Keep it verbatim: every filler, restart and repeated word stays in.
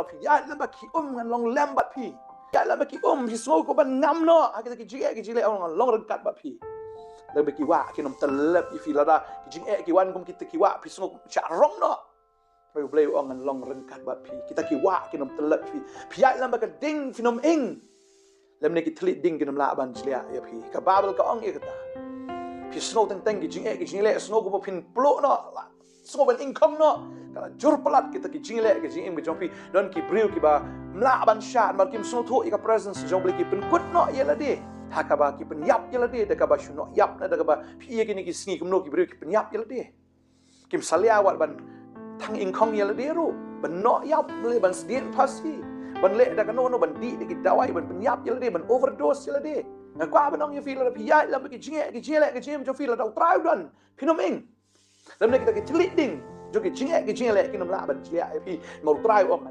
Phi ïaid lem ba ki um ngan long lem bad phi. Ïaid lem ba ki um phi sngew ko ban ngam noh ha kita ki jingeh ki jingleh, ngan long ryngkat bad phi. Lada ki wah kin ym tyllep ïa phi, lada ki jingeh ki wan kum kita ki wah phi sngew shah rong noh. Hynrei U Blei u ong ngan long ryngkat bad phi. Kita ki wah kin ym tyllep ïa phi. Phi ïaid lem ba ka ding phin ym ing. Lymne ki thylliej ding kin ym lah ban jliah ïa phi. Ka Baibl ka ong ïa kata. Phi sngew teng teng ki jingeh ki jingleh, sngew kumba phin pluh noh, sngew ban ingkhong noh. Ka la jur palat kita ki jingleh ki jingim ki jong phi. Don ki briew kiba ym lah ban shad namar kim sngewthuh ïa ka presence jong U Blei, ki pynkut noh ïa lade. Ha kaba ki pynïap ïa lade da kaba shu noh ïap, na da kaba phi ïa kine ki sngi kumno ki briew ki pynïap ïa lade. Kim salia wat ban tang ingkhong ïa lade ruh, ban noh ïap, ban sdieh phasi, ban leh da kano kano, ban dih da ki dawai, ban pynïap ïa lade, ban overdose ïa lade. Nga kwah ban ong ïa phi, lada phi ïaid lem ba ki jingeh ki jingleh ki jingim jong phi, lada U Trai u don, phin ym ing. Lymne kita ki thylliej ding jong ki jingeh ki jingleh kin ym lah ban jliah ïa phi namar U Trai u ong